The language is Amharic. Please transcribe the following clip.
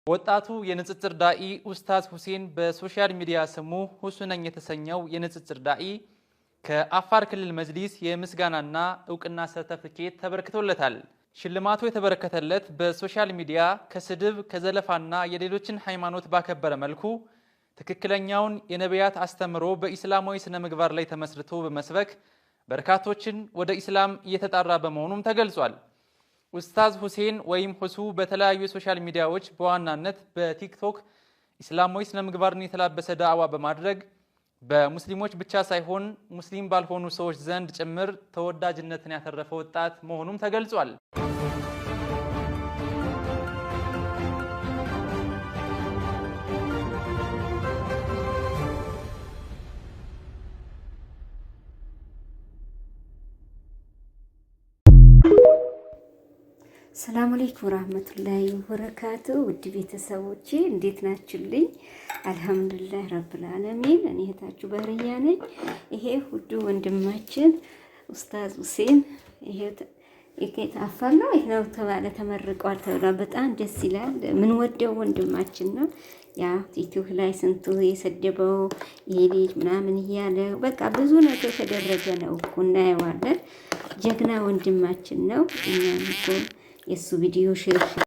ወጣቱ የንጽጽር ዳኢ ኡስታዝ ሁሴን በ social media ስሙ ሁሱነኝ የተሰኘው የንጽጽር ዳኢ ከአፋር ክልል መጅሊስ የምስጋናና እውቅና ሰርተፍኬት ተበርክቶለታል። ሽልማቱ የተበረከተለት በ social media ከስድብ፣ ከዘለፋና የሌሎችን ሃይማኖት ባከበረ መልኩ ትክክለኛውን የነቢያት አስተምሮ በኢስላማዊ ስነ ምግባር ላይ ተመስርቶ በመስበክ በርካቶችን ወደ ኢስላም እየተጣራ በመሆኑም ተገልጿል። ኡስታዝ ሁሴን ወይም ሁሱ በተለያዩ የ social media ዎች በዋናነት በቲክቶክ ኢስላማዊ ስነ ምግባርን የተላበሰ ዳዕዋ በማድረግ በሙስሊሞች ብቻ ሳይሆን ሙስሊም ባልሆኑ ሰዎች ዘንድ ጭምር ተወዳጅነትን ያተረፈ ወጣት መሆኑም ተገልጿል። ሰላም አለይኩም ወራህመቱላሂ ወበረካቱ። ውድ ቤተሰቦቼ እንዴት ናችሁልኝ? አልሐምዱሊላህ ረብል ዓለሚን። እኔ እህታችሁ ባህርያ ነኝ። ይሄ ውዱ ወንድማችን ኡስታዝ ሁሴን ይሄ አፋር ነው ይሄ ነው ተባለ ተመርቋል ተብሏል። በጣም ደስ ይላል። ምን ወደው ወንድማችን ነው። ያ ቲክቶክ ላይ ስንቱ የሰደበው ይሄ ልጅ ምናምን እያለ በቃ ብዙ ነገር የተደረገ ነው እኮ እናየዋለን። ጀግና ወንድማችን ነው። እኛም እኮ የእሱ ቪዲዮ share